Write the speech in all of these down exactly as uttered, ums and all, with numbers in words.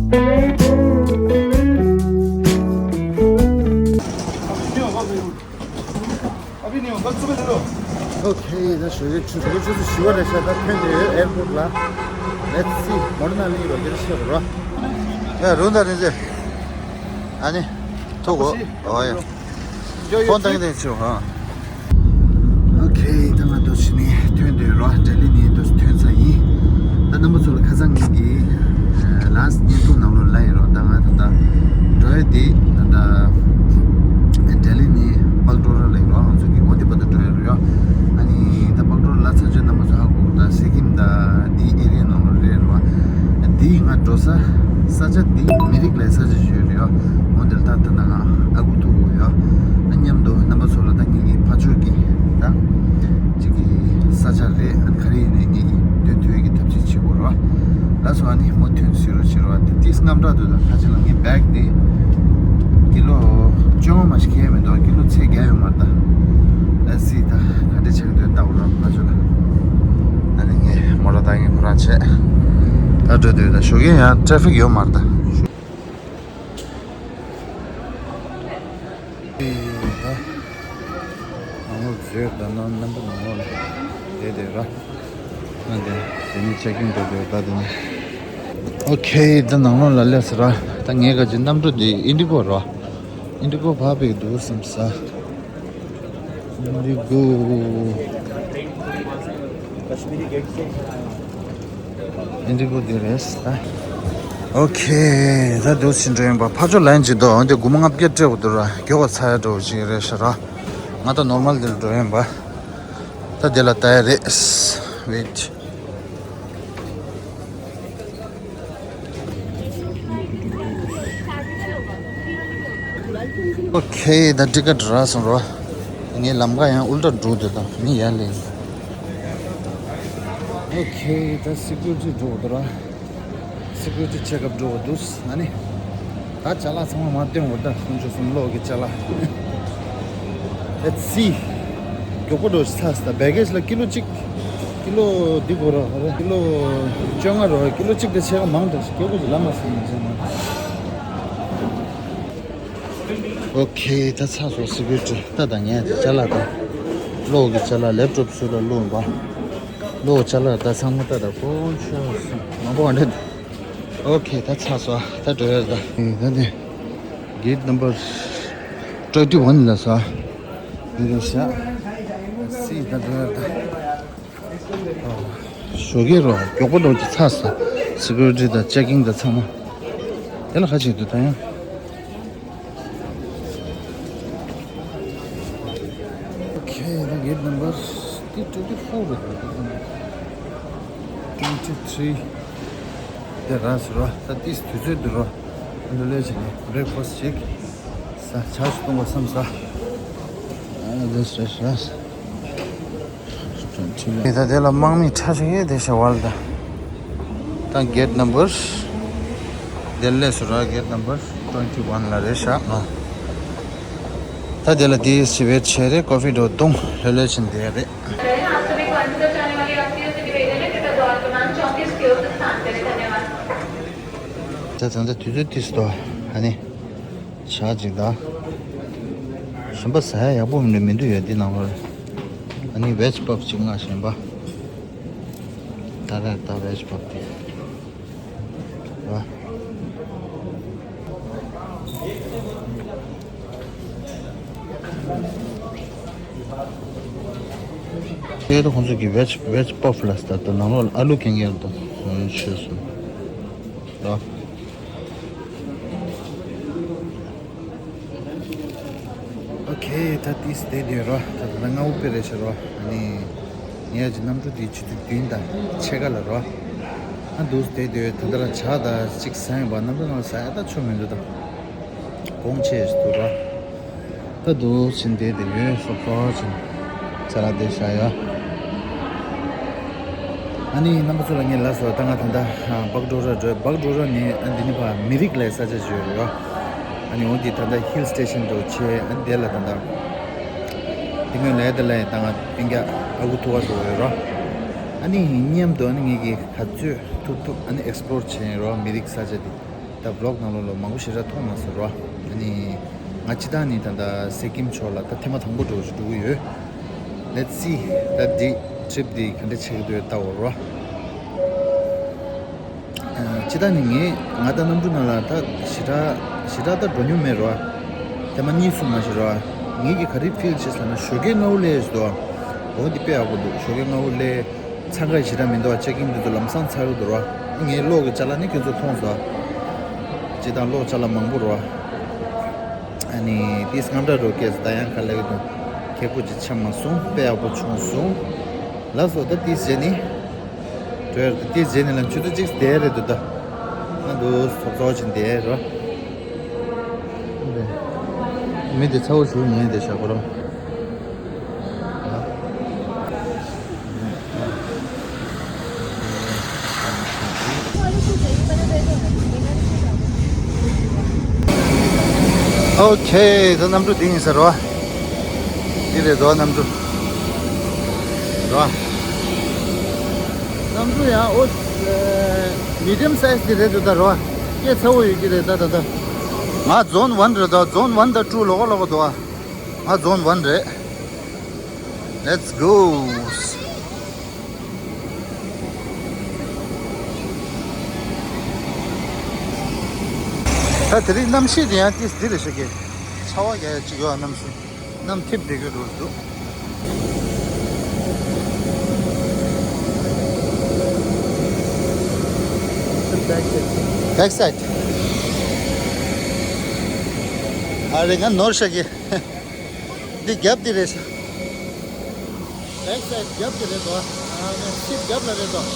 ཨོ་ཁེ། ད་ཞོགས་ཀའི་ཆུ་ཚོད་ཆུ་ཚོད་བཞི་པ་རེད་ཤག་ད་ཐོན་ཏེ་ཡོད་ཨེར་པོར་ལ། Let's see མོ་ར་ན་གླིང་རོ་ཁྱེར་ཤོག་རོ། ཡ་རུང་ད་རེད་ཟེར། ཨ་ནི། ཐུག་གོ། ཨོ་ཡ། ཕོན་བཏང་གི་ཆུ་ཧ། ཨོ་ཁེ། ད་ང་ཏོ་ཕྱི་ནས་ཐོན་འདོད་རོ། ལྡི་ལི་ནས་ཏོ་ཐོན་ཚར་ཡིན། ད་རྣམ་པ་ཚོ་ལ་ཁ་སང་ངེད་ཀྱི་ལཱསི་ཊི་བརྙན་ཐུང་ནང་ལོ་ལ་ཡིན་རོ། ད་ང་ད་ད་འགྲོ་ཡ་དེ་ད་ད་ལྡི་ལི་ནས་པག་ཌོ་ར་ལ་ཡིན་རོ། ང་ཚོ་གི་འོ་དེ་བར་དུ་འགྲོ་ཡ་རོ་ཡོ། ཨ་ནི་ད་པག་ཌོ་ར་ལ་ཚར་རྗེས་རྣམ་པ་ཚོ་ཧ་གོ་ད་སི་ཀིམ་ད་དེ་ཨེ་རི་ཡ་ནང་ལོ་རེད་རོ། དེ་ང་འགྲོ་ས་ས་ཆ་དེ་མི་རིགས་ལ་ས་ཆ་ཞིག་ཡོད་རེད་ཡོ། འོ་དེ་ལ་ད་ད་ད་ང་ཨ་ཁུ་ཐུག་གོ་ཡོ། ཨ་མཉམ་དུ་རྣམ་པ་ཚོ་ལ་ད་ངེད་ཀྱི་ཕ་ཕྱོགས་ཀྱི་ད་ཅིག་གི་ས་ཆ་རེད། ཨ་ག་རེ་ཡིན་ནའི་ངེད་ཀྱི་སྟོན་ཐུབ་ཡས་ཀྱི་ཐབས་ཤེས་བྱེད་དགོས་རེད་བ། ལགས་སོ། ཨ་ནི་མུ་མཐུད་གཟིགས་རོགས་བྱེད་རོགས། ད་ཏིས་རྔམ་དྲག་འདུག་ད་ཕ་ཆེ་ལ་ངའི་བེག་དེ་ཀི་ལོ་བཅོ་ལྔ་མ་ཞིག་ཁེལ་མི་འདུག་ཀི་ལོ་ཚད་བརྒལ་ཡོད་མ་རེད་ད། ལ་སི་ད་ག་འདྲ་ཆགས་འདུག་ལྟ་བ་རོགས་ཕ་ཆེ་ལ། ཨ་ནི་ངས་མོ་ཊ་བཏང་གིན་ཁོ་རང་བྱས། ད་འགྲོ་འདོད་ད་ཞོགས་ཀས་ཡང་ཊ་ཕིག་ཡོད་མ་རེད་ད། ཨང་ལོག་བཟོས་ད་ནང་རྣམ་པ་ནང་ལོགས་ལ་བསྡད་བསྡད་ར། ཨ་འདི་དེ་ནི་ཅེག་ཨིན་འགྲོ་དགོས་ད་དེ་ནི། ཨོ་ཁེ། ད་ནང་ལོགས་ལ་སླེབས་སོང་ར། ད་ངས་ག་ཅི་གནམ་གྲུ་འདི་ཨིན་ཌི་གོ་ར། ཨིན་ཌི་གོ་བབས་པའི་འདུག་བསམ་ས། ཨིན་ཌི་གོ། ཨིན་ཌི་གོ་འདི་རེད་ད། ཨོ་ཁེ། ད་འདུག་ཕྱིན་འགྲོ་ཡིན་པ། ཕར་ཕྱོགས་ལན་ཅིག་འདུག་འོན་ཏེ་སྒོར་མོ་ལྔ་བརྒྱ་སྤྲད་དགོས་འདུག་ར། མགྱོགས་པ་ཚར་ཡ་འགྲོ་བ་ཅིག་རེད་ཤག་ར། ང་ད་ནོར་མལ་འདིར་འགྲོ་ཡིན་པ། ད་འདི་ལ་ལྟ་ཡ་རེད། ཝེཊ། ཨོ་ཁེ། ད་ཊི་ཀེ་ཊི་རག་སོང་རོ། ངའི་ལམ་ཁ་ཡང་ཨུལ་ཊ་འགྲོ་འདོད་དང་མི་ཡར་ལེན། ཨོ་ཁེ། ད་སི་ཀུ་རི་ཊི་འགྲོ་འདོད་ར། སི་ཀུ་རི་ཊི་ཅེག་ཨབ་འགྲོ་འདུག་ཨ་ནི། ད་ཅ་ལག་ཚང་མ་མར་སྟོན་འོ་ད་དཀོན་མཆོག་གསུམ་གློག་གི་ཅ་ལག Let's see མགྱོགས་པོ་འགྲོ་ཚར་སོང་། བེ་གེ་ཇི་ལ་ཀི་ལོ་གཅིག་ཀི་ལོ་འདི་དགོས་རོགས་རེད། ཀི་ལོ་བཅོ་ལྔ་རོགས། ཀི་ལོ་གཅིག་དང་ཕྱེད་ཀ་མང་དྲགས་ཤིག་སྐྱེ་དགུ་ཅིག་ལ་མ་སོང་ཡིན་ཟེར་མ། ཨོ་ཁེ། ད་ཚར་སོང་སི་ཀུ་རི་ཊི། ད་ད་ངས་ཅ་ལག་དང་གློག་གི་ཅ་ལག་ལེབ་ཊོབ་ཚུར་ལ་བླུགས་པ། གློག་ཅ་ལག་ད་ཚང་མ་ད་ད་དཀོན་མཆོག་གསུམ་མང་པོ་འདྲ་འདུག་ཨོ་ཁེ། ད་ཚར་སོང་། ད་འགྲོ་ཡ་ད། ད་ནི་གེ་ཊི་ནམ་བར་ཊུ་ཝེན་ཊི་ཝན་ལ་སོང་། འདི་རེད་ཤག་སི་ད་འགྲོ་ཡ་ད། ཞོགས་ཀས་རོ་མགྱོགས་པོ་འགྲོ་གི་ཚར་སོང་། སི་ཀུ་རི་ཊི་དང་ཅེག་ཨིན་དང་ཚང་མ། དེ་ལ་ཁ་ཅིག་འདུག་ད་ཡང་། ཨོ་ཁེ། ད་གེ་ཊི་ནམ་བར་ཊི་ཊུ་ཝེན་ཊི་ཕོར་རེད། ཊུ་ཝེན་ཊི་ཐི་རི་དེ་རག་སོང་ར། ད་ཏིས་དུས་ཚོད་འདུག་ར། ལོ་ལོ་བྱས་ནས་བྷི་རེག་ཕ་སི་ཊི་ཅིག་ཟ། ཇ་ཞིག་འཐུང་བ་བསམ་ས། ཨ་འདི་སོ་སོ། ད་དེ་ལ་དམག་མི་ཁྲ་ཆག་ཡོད་དེ་ཤ་བལ་ད། ད་གེ་ཊི་ནམ་བར་དེ་སླེབས་སོང་ར། གེ་ཊི་ནམ་བར་ཊུ་ཝེན་ཊི་ཝན་ལ་རེད་ཤག་ཨ། ད་དེ་ལ་དེ་སི་ཝེཊ་བྱས་རེད། ཀོ་ཕི་འགྲོ་བཏུང་། ལྷོད་ལྷོད་ཕྱིན་བསྡད་རེད། आप सभी को अंदर जाने वाली यात्रियों से निवेदन है, कृपया द्वार क्रमांक चौंतीस की ओर प्रस्थान करें। धन्यवाद। ད་ད་ད་དུས་ཚོད་ཏིས་ཏོ་ཨ་ནི། ཇ་ཅིག་དང་། གཞན་པ་ཟ་ཡ་ཡག་པོ་མི་འདུག་མི་འདུག་ཡོད་འདི་ནང་ལོགས་ལ། ཨ་ནི་ཝེཇ་པབ་ཅིག་མངགས། གཞན་པ་ད་རེད་ད་ཝེཇ་པབ་དེ། ཨ། དེ་ད་ཁོང་ཚོ་གི་ཝེཇ་ཝེཇ་པབ་ལ་ད་ད་ནང་ལོགས་ལ་ཨ་ལུ་གན་གན་རེད་ད། ཨ་ནི་ཆོས་སོང་། ཨ། ཨོ་ཁེ། ད་ཏིས་བསྡད་དེ་རོ། ད་ད་ལྟ་སྔ་པོ་དཔེ་རེད་ཤག་རོ། ཨ་ནི་ངས་ཀྱི་གནམ་གྲུ་དེ་ཆུ་ཚོད་བདུན་དང་ཕྱེད་ཀ་ལ་རོ། ཨ་འདུག་བསྡད་དེ་ད་ལྟ་ར་ཇ་དང་གཅིག་ཟ་ཡིན་པ། གནམ་གྲུ་ནང་ཟ་ཡ་ད་ཆོ་མི་འདུག་ད་གོང་ཆེ་ཞིག་འདུག་རོ། ད་འདུག་ཕྱིན་བསྡད་དེ་ཡོད་སོ་སོ་ཕྱིན་ཇ་ལ་བསྡད་བཞག་ཡོད། ཨ་ནི་རྣམ་པ་ཚོ་ལ་ངས་ལབ་སོང་། ད་ང་ད་ལྟ་བག་ཌོ་ར་འགྲོ། བག་ཌོ་ར་ནས་ཨ་འདི་ནི་ཕ་མི་རིགས་ལ་ས་ཆ་ཞིག་ཡོད་རེད་བ། ཨ་ནི་འོ་འདི་ད་ལྟ་ཧིལ་སི་ཊེ་ཤན་དུ་ཆེ། ཨ་ནི་དེ་ལ་ད་ལྟ་དེ་སྔོན་ལས་དེ་ལས་ད་ང་སྤུན་ཀྱག་ཨ་ཁུ་ཐུག་པ་ཐུག་ཡོད་རོ། ཨ་ནི་མཉམ་དུ་ཨ་ནི་ངེད་ཀྱིས་ག་ཚོད་ཐུབ་ཐུབ་ཨ་ནི་ཨེག་སི་པོ་ལོར་བྱས་ཡིན་རོ། མི་རིགས་ས་ཆ་དེ། ད་བི་ལོག་ནང་ལོགས་ལ་མང་པོ་ཞེ་དྲག་མཐོང་མ་སོང་རོ། ཨ་ནི་ང་སྤྱིར་བཏང་ནི་ད་ལྟ་སི་ཀིམ་ཕྱོགས་ལ་ད་ཐེངས་མ་དང་པོ་འགྲོ་འགྲོ་གི་ཡོད། Let's see ད་འདི་ཊི་རིབ་འདི་ག་འདྲ་ཆགས་ཀྱི་འདུག་ལྟ་འོ་རོ། ཨ་སྤྱིར་བཏང་ནི་ངས་ང་ད་གནམ་གྲུ་ནང་ལ་ད་ཞེ་དྲག་ཞེ་དྲག་ད་འགྲོ་མྱོང་མེད་རོ། ཐེངས་མ་གཉིས་གསུམ་མ་ཞིག་རོ། ངེད་ཀྱིས་ག་རེ་ཕིལ་བྱེད་ཟེར་ན་ཞོགས་ཀས་སྔ་པོ་སླེབས་ཟེར་དོ། འོ་འདི་དཔེ་ཡག་པོ་འདུག་ཞོགས་ཀས་སྔ་པོ་སླེབས། འཚང་ཁ་ཞེ་དྲག་མི་འདུག་ཨ་ཅེག་ཨིན་དེ་ཚོ་ལམ་སང་ཚར་གི་འདུག་རོ། ངའི་གློག་གི་ཅ་ལག་ནི་ཁྱོད་ཚོ་མཐོང་སོང་། སྤྱིར་བཏང་གློག་ཅ་ལག་མང་པོ་རོ། ཨ་ནི་དེ་སྔ་དྲ་རོ་སྐད་ད་ཡང་ག་ལེ་གི་དུ་ཁེ་པོ་ཅིག་ཆགས་མ་སོང་། དཔེ་ཡག་པོ་བྱུང་སོང་། ལགས་སོ་ད་དེ་བྱས་ནི། དོར་དེ་བྱས་ནི་ལ་ཆུ་ཚོད་གཅིག་བསྡད་རེད་འདུག་ད། ང་འདུག་ཚོགས་ཚོགས་ཅིག་བསྡད་རོ། མི་དེ་ཚ་བོ་ཞུ་ཉན་དེ་ཤ་གོ་རོ། ཨོ་ཁེ། ད་གནམ་གྲུ་འདི་ཡིན་ཟེར་རོ། འདི་རེད་དོ་གནམ་གྲུ། རོ། གནམ་གྲུ་ཡང་ཨོ། མི་ཌི་ཡམ་སའི་ཛི་འདི་རེད་འདུག་ད་རོ། སྐད་ཚ་བོ་ཡོད་ཀྱི་རེད་ད་ད་ད། ང་ཛོན་ཝན་རེད་ད། ཛོན་ཝན་དང་ཊུ་ལོག་ལོག་འདུག་ང་ཛོན་ཝན་རེད། Let's go. ད་དེ་རིང་གནམ་གཤིས་དེ་ཡང་ཏིས་འདི་རེད་ཤག་གི། ཆར་པ་རྒྱག་ཡ་ཅིག་ཡོད་གནམ་གཤིས། གནམ་འཐིབས་བསྡད་ཀྱི་འདུག་འདུག Back side. ཨ་རེ་ང་ནོར་ཤག་གི། འདི་རྒྱབ་འདི་རེད་ཤག Back side རྒྱབ་འདི་རེད་དོ། ཨ་ནི་སིཊ་རྒྱབ་ལ་རེད་དོ། ད་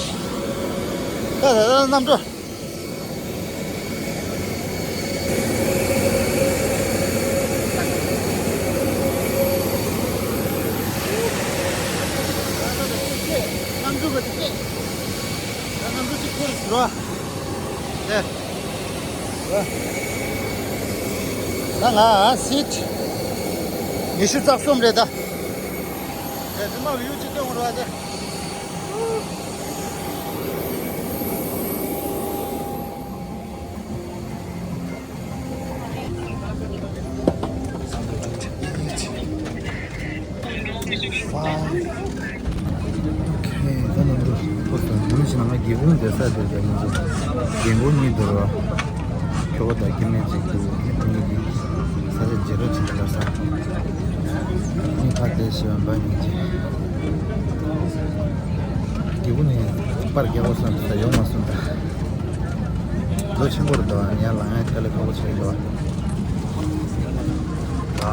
ད་ད་གནམ་གྲུ། གནམ་གྲུ་ག་དེ་སྐད། ད་གནམ་གྲུ་གཅིག་ཁུར་ཟེར་བ། ད་ང་སིཊ་ཉི་ཤུ་རྩ་གསུམ་རེད་ད། ད་དེ་མ་བིའུ་ཅིག་སྟོན་རོགས་ཨ་ད། Five. Okay, ད་ནང་དུ་ཕོ་ད་ནང་ཞིག་ནང་ང་རྒྱལ་པོ་འདས་ས་དེ་དེ་ང་ཚོ་རྒྱལ་པོ་གཉིས་འདུག་ར། ཁྱོ་ག་དང་སྐྱེ་དམན་གཅིག་འདུག་ངེད་གཉིས་ཀྱི་ས་ཆ་བརྗེ་རོགས་བྱེད་ལ་ས། ངས་ཕར་བལྟས་ཤེས་པ་འབའ་ཉིན་གྱི་རྒྱལ་པོ་ནི་པར་རྒྱག་དགོས་བསམ་ས་ཡོང་མ་སོང་ད། ལོ་ཆེན་པོ་རེད་དོ། ཡང་ལངས་ཡ་དཀའ་ལས་ཁག་པོ་ཆགས་ཀྱི་འདུག་ཨ།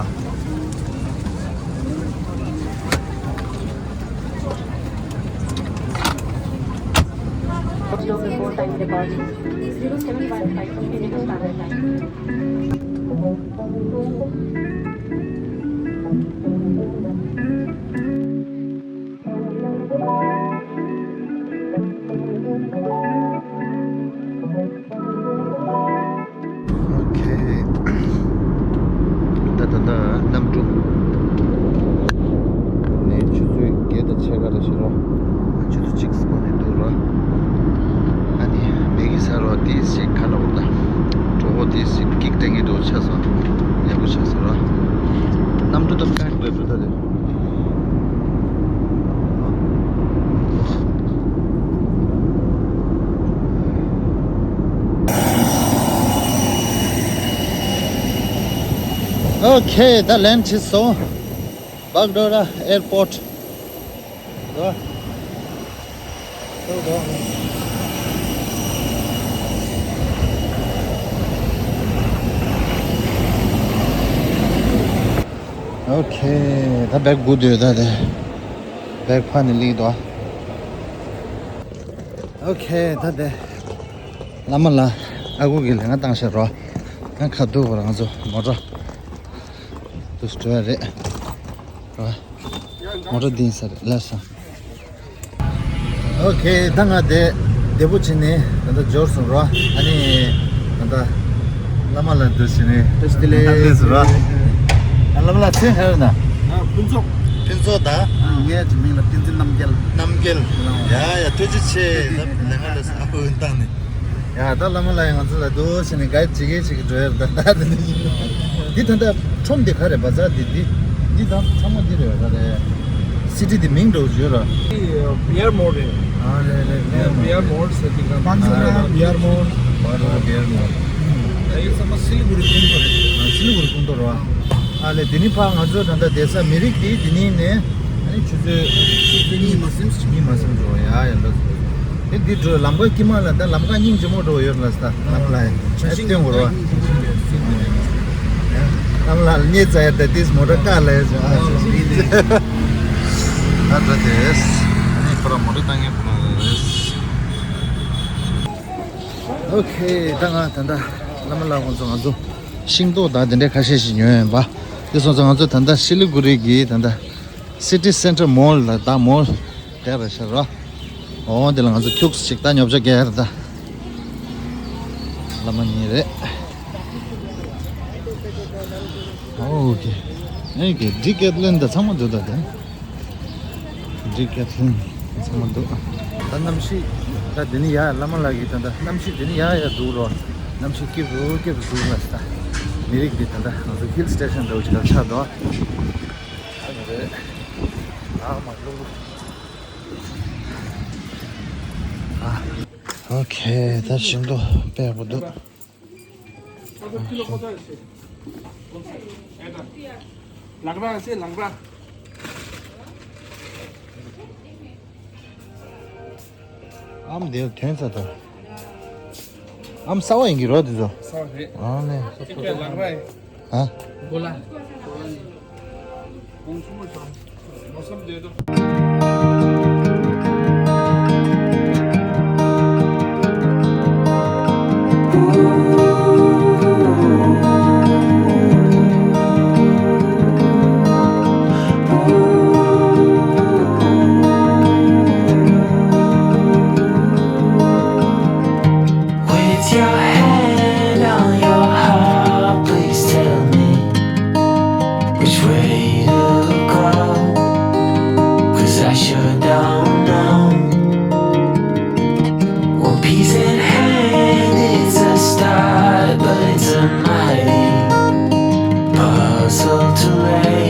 Four time departure, zero seven one five minutes standard time. Okay. ད་ད་ད་གནམ་གྲུ་ནས་ཆུ་ཚོད་བརྒྱད་དང་ཕྱེད་ཀ་རེ་ཞིག་རོ། ཆུ་ཚོད་གཅིག་སྐོར་ནས་འདུག་རོ། ཨ་ནི་མེ་གི་ས་རོ་དེ་ཞིག་ཁ་ལ་འོ་ད། གྲོགས་པོ་དེ་ཞིག་ཀིག་སྤྲད་ངེས་འདུག་ཆགས་སོང་། ཡག་པོ་ཆགས་སོང་རོ། གནམ་གྲུ་ད་པེག་རེད་འདུག་ད་དེ། Okay, ད་ལེན་བྱས་སོང་། བག་ཌོ་ར་ཨེར་པོར་ཊི། ད། ད་ད། Okay, ད་བེག་སྒུག་སྡོད་ད་དེ། བེག་ཕ་ནས་ལིག་ད། Okay, ད་དེ། བླ་མ་ལ་ཨ་ཁུ་གི་ལས་ང་བཏང་ཤག་རོ། ང་ཁ་ཐུག་པར་ང་ཚོ་མོ་ཊ་དུ་སྤྲོད་རེད་རོ། མོ་ཊ་འདི་ཡིན་ས་རེད་ལབ་སོང་། Okay, ད་ང་དེ་བདེ་པོ་བྱས་ནས་ད་ལྟ་འབྱོར་སོང་རོ། ཨ་ནི་ད་ལྟ་བླ་མ་ལ་འདུག་བྱས་ནས་བཀྲ་ཤིས་བདེ་ལེགས་ལབ་སོང་རོ། ཨ་བླ་མ་ལ་མཚན་ག་རེ་ན། ཨ་ཕུན་ཚོགས། ཕུན་ཚོགས་ད། ཨ་ངའི་མིང་ལ་བསྟན་འཛིན་རྣམ་རྒྱལ། རྣམ་རྒྱལ། ཡ་ཡ་ཐུགས་རྗེ་ཆེ། ད་ལས་ང་ལ་ཨ་ཁུ་བཏང་ནས། ཡ་ད་བླ་མ་ལགས་ང་ཚོ་ལ་འདུག་ཟེར་ནས་ག་ཅིག་གེ་ཅིག་འགྲོ་ཡ་ད་ད་དེ་འདི་ད་ད་ཁྲོམ་དེ་ག་རེད། བ་ཛར་དེ་འདི་འདི་ད་ཚང་མ་འདི་རེད། ག་རེད། སི་ཊི་དེ་མིང་འདྲ་བོ་ཡོད་ར། Beer Mall རེད། ཨ་རེད་རེད། Beer Mall. Beer Mall ཟེར་དེ་ག་Panchkula Beer Mall. Panchkula Beer Mall. ཨ་ཡོད་ས་མ་སི་ལི་གུ་རི་ཀུང་ཏོ་རེད། ཨ་སི་ལི་གུ་རི་ཀུང་ཏོ་རེད་བ། ཨ་ལས་དེ་ནི་ཕ་ང་ཚོ་ད་ལྟ་བསྡད་ས་མི་རིགས་དེ་དེ་ནི་ནས་ཨ་ནི་ཆུ་ཚོད་གཉིས་མ་ཟིན་གཉིས་མ་ཟིན་འགྲོ་ཡ་ཡ་ལ། དེ་འདི་འགྲོ་ལམ་ཁ་དཀྱིལ་མ་ལ་ད་ལམ་ཁ་སྙིང་རྗེ་མོ་འགྲོ་ཡོད་ལ་ས་ལམ་ལ་ཡ་སྟོན་དགོས་རེད་བ། ལམ་ལ་ཉེ་ཙ་ཡ་ད་ཏིས་མོ་ཊ་ཀ་ལ་ཡ་ཟེར་ཨ་ཟེར་ཨ་ད་དེས་ཨ་ནི་ཁོ་ར་མོ་ཊ་བཏང་ངེས་ཁོ་ར་རེད། ཨོ་ཁེ། ད་ང་ད་ད་བླ་མ་ལགས་ཁོང་ཚོ་ང་ཚོ་ཤིང་ཏོག་དང་དེ་འདྲའི་ཁ་ཤས་ཤིག་ཉོས་ཡིན་པ། དེ་སོང་ཙང་ང་ཚོ་ད་ལྟ་ཤི་ལི་གུ་རི་གི་ད་ལྟ་སི་ཊི་སེན་ཊར་མོལ་ལ་ད་མོལ་དེ་ར་ཤར་ར། འོ་དེ་ལ་ང་ཚོ་ཁྱུགས་ཤིག་ད་ཉོ་ཆ་གེ་ར་ད། བླ་མ་གཉིས་རེད། ཨོ་ཁེ། ཨེ་ཁེ་ཌི་ཀེ་ཐ་ལོན་ད་ཚང་མ་འདུག་ད་དེ། འགྲིག་ཀྱ་ཐིང་ཚང་མ་འདུག་ད་གནམ་གཤིས་ད་འདི་ནི་ཡ་བླ་མ་ལགས་ཀྱིས་ད་ལྟ་གནམ་གཤིས་འདི་ནི་ཡ་ཡ་འདུག་རོ། གནམ་གཤིས་སྐྱིད་རུ་སྐྱིད་རུ་འདུག་ལ་ད། མི་རིགས་འདི་ད་ལྟ་ང་ཚོ་ཧིལ་སི་ཊེ་ཤན་འདྲ་བོ་ཅིག་ལ་ཆགས་འདུག་ཨ་ནི་རེད། ཨ་མ་ལུག་ལུག་ཨ། ཨོ་ཁེ། ད་ཤིང་ཏོག་དཔེ་ཡག་པོ་འདུག་ལག་ར་སེ་ལག་ར། ཨམ་དེ་ཐོན་ཚར་ད། ཨམ་གསར་བ་ཡིན་གྱི་རོ་དེ་ཚོ། གསར་བ་རེད། ཨ་ནི། ཅིག་ལག་ར་ཡིན། ཨ། གོ་ལ། With your hand on your heart, please tell me which way to go, 'cause I sure don't know. One piece in hand is a start, but it's a mighty puzzle to lay.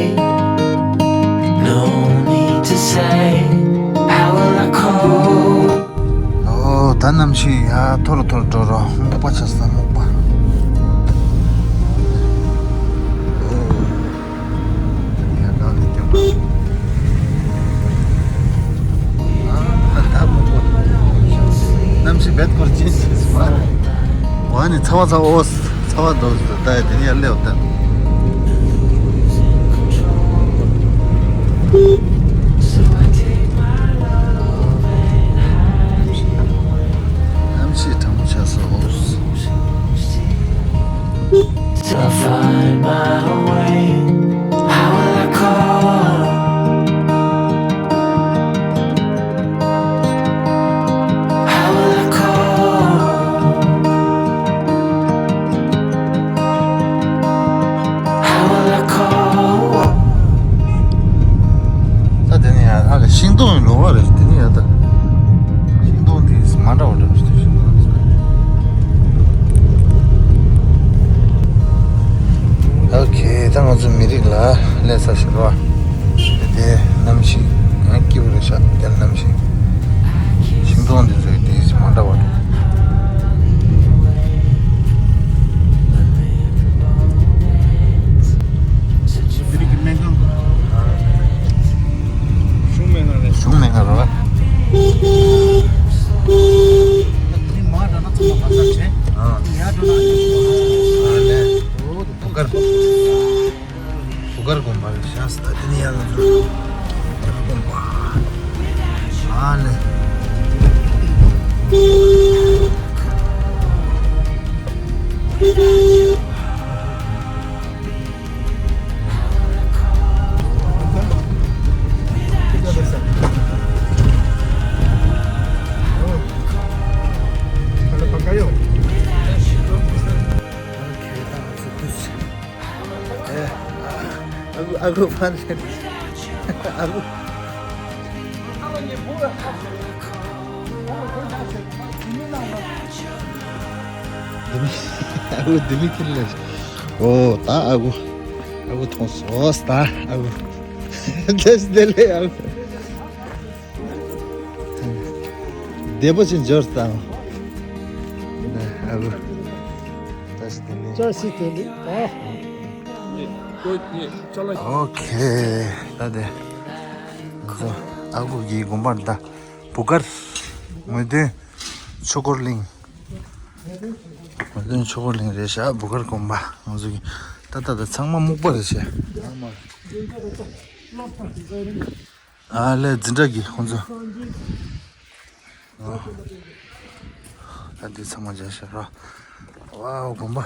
No need to say, how will I cope? ཨོ་ད་གནམ་གཤིས་ཡ་མཐོ་རུ་མཐོ་རུ་འགྲོ་རོགས། སྨུག་པ་ཆགས་སོང་། སྨུག་པ། ཨོ་ཡ་ག་ལེ་སྐྱོ་པ། ཨ་ད་སྨུག་པ། གནམ་གཤིས་བེད་སྐོར་ཅི་ཞིག་སྨ་རེ། ཨོ་ཨ་ནི་ཚ་བ་ཚ་བ། ཨོ་ཚ་བ་འདུག་ཟེར། ད་ཡ་དེ་ནི་ཡར་སླེབས་ད། གནམ་གཤིས་གྲང་མོ་ཆགས་སོང་། To find my way, how will I cope? How will I cope? How will I cope? ད་དེ་ནི་ཡ་ཨ་ལེ་ཤིང་སྡོང་ཡི་ལོ་བ་རེད། དེ་ནི་ཡ་ད་ཤིང་སྡོང་དེ་མ་འདྲ་བ་འདྲ་བ་ཞིག་འདུག་ཤིང་སྡོང་དེ། ཨོ་ཁེ། ད་ང་ཚོ་མི་རིགས་ལ་སླེབས་ས་ཞིག་རེད་བ། དེ་དེ་གནམ་གཤིས་ཡང་སྐྱིད་པོ་རེད་ཤག་དེ་གནམ་གཤིས། ཤིང་སྡོང་འདི་ཚོའི་དེ་མ་འདྲ་བ་རེད། མི་རིགས་ཀྱི་སྨན་ཁང་། གཞུང་སྨན་ཁང་རེད། གཞུང་སྨན་ཁང་རེད་བ། དེ་མ་འདྲ་ན་ཚང་མ་བ་ཟ་བྱས། ཨ། ཡ་འགྲོ་ན་ཡ་ཚང་མ་བ་ཟ་བྱས། ཨ་ལས། འོ་དེ་བུ་གར། བུ་གར་དགོན་པ་རེད་ཤག་ད་དེ་ནི་ཡང་ང་ཚོ་བུ་གར་དགོན་པ། ཨ་ལེ། ཨ་ཁུ་ཨ་ཁུ་ཕན་ཚུན་ཨ་ཁུ། ཨ་ཁུ་འདི་མི་ཁྱེར་ལ། ཨོ་ད་ཨ་ཁུ། ཨ་ཁུ་མཐོང་སོང་ད་ཨ་ཁུ། བཀྲ་ཤིས་བདེ་ལེགས་ཨ་ཁུ། བདེ་པོ་ཅིག་འབྱོར་དང་། ཨ་ཁུ། བཀྲ་ཤིས་བདེ་ལེགས། བཀྲ་ཤིས་བདེ་ལེགས་ཨ། ཨོ་ཁེ། ད་དེ། ང་ཚོ་ཨ་ཁུ་གི་དགོན་པར་ད། བུ་གར། ངོས་སྟོན། ཆོས་འཁོར་གླིང་། ངོས་སྟོན་ཆོས་འཁོར་གླིང་རེད་ཤག་བུ་གར་དགོན་པ། ང་ཚོ་གི་ད་ལྟ་ད་ཚང་མ་སྨུག་པ་རེད་ཤག་ཨ་ལས་འཛིན་གྲྭ་གི་ཁོང་ཚོ། ཨ་ད་འདི་ཚང་མ་མཇལ་ཤག་ར། ཝའོ་དགོན་པ།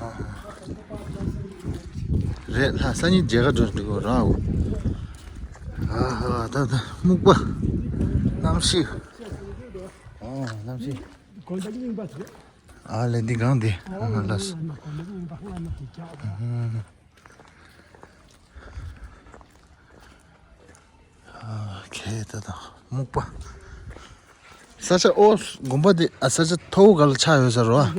ཨ་རེད་ལྷ་སང་ཉིན་མཇལ་ཁ་འགྲོ་འགྲོ་གི་ར། ཨ་ཧ་ད་ད་སྨུག་པ། གནམ་གཤིས། ཨ་གནམ་གཤིས། དགོན་པ་རྙིང་པ་དེ། ཨ་ལས་འདི་གང་འདི། ཨ་ལས། དགོན་པ་རྙིང་པ་ལྔ་ན་དེ་རྒྱག་པ། ཨ་ཁེ་ད་ད་སྨུག་པ། ས་ཆ་ཨོ་དགོན་པ་འདི་ཨ་ས་ཆ་མཐོ་བོ་ག་ལ་ཆགས་ཡོད་ས་རོ།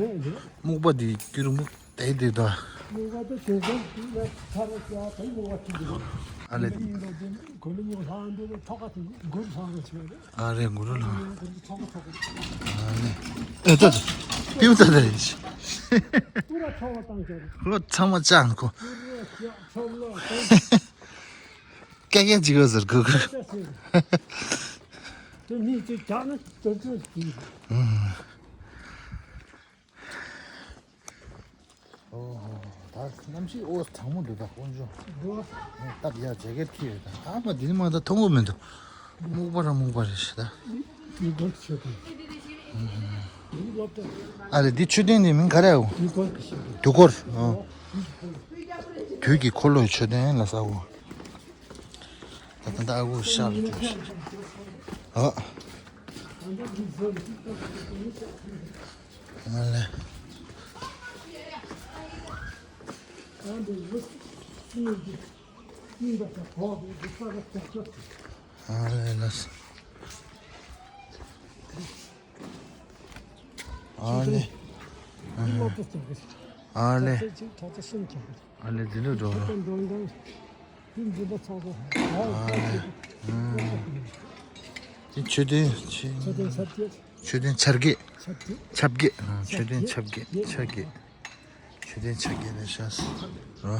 སྨུག་པ་འདི་སྐྱུ་རུ་སྨུག་དེ་དེ་ད། སྨུག་པ་དེ་དེ་གོང་དེ་ལ་ཚ་རེ་ཚ་དེ་སྨུག་པ་དེ་དེ་གོང་། ཨ་ལས། དེ་ཡིན་ད་དེ་དགོན་པ་རྙིང་པ་ལྷག་འདི་ལ་ཐོག་ཁ་དེ་གུ་རུ་ལྷག་རེ་ཆེ་རེད། ཨ་རེ་གུ་རུ་ལ། ཨ་ནི། ཨེ་ད་ད། པིའུ་ད་ད་རེད། ལོ་ཚང་མ་ཅང་ཁོ། ཀེ་ཀེ་ཅིག་ཡོད་ཟེར་གུ་གུ། ཨོ་ཧོ། ད་གནམ་གཤིས་ཨོ་གྲང་མོ་འདུག་ད་དཀོན་མཆོག་སྟབས་ཡག་ཇེ་ཀེཊ་ཁྱེར་ཡོད་ད། ཨ་མ་འདི་ནི་མ་ད་མཐོང་གི་མི་འདུག་སྨུག་པ་ར་སྨུག་པ་རེད་ཤི་ད། ཨ་རེ་འདི་མཆོད་རྟེན་འདི་མིང་ག་རེ་ཨོ། དུས་འཁོར། ཨོ། དུས་ཀྱི་འཁོར་ལོའི་མཆོད་རྟེན་ལ་ས་འོ། ད་ད་ད་ཨ་ཁུ་ཤར་འདུག་ཨ། ཨ་ལེ། ཨ་ལེ་ལགས། ཨ་ལེ། ཨ་ལེ། ཨ་ལེ་འཛིན་གྲྭ་འགྲོ་རོགས། དེ་མཆོད་རྟེན་ཆེ། མཆོད་རྟེན་ཆ་བརྒྱད། ཆོས་ལྡན་ཆ་བརྒྱད། ཆ་བརྒྱད། ཆ་བརྒྱད། ཨ། ཆོས་ལྡན་ཆ་བརྒྱད། ཆ་བརྒྱད། ཆོས་ལྡན་ཆ་བརྒྱད་ནས་ཤར་རོ།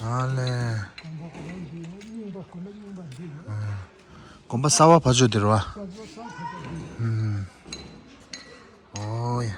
ཨ་ལེ། ཨ། དགོན་པ་གསར་པ་ཕར་ཕྱོགས་དེ་རེད་བ། ཨུམ། ཨོ་ཡ།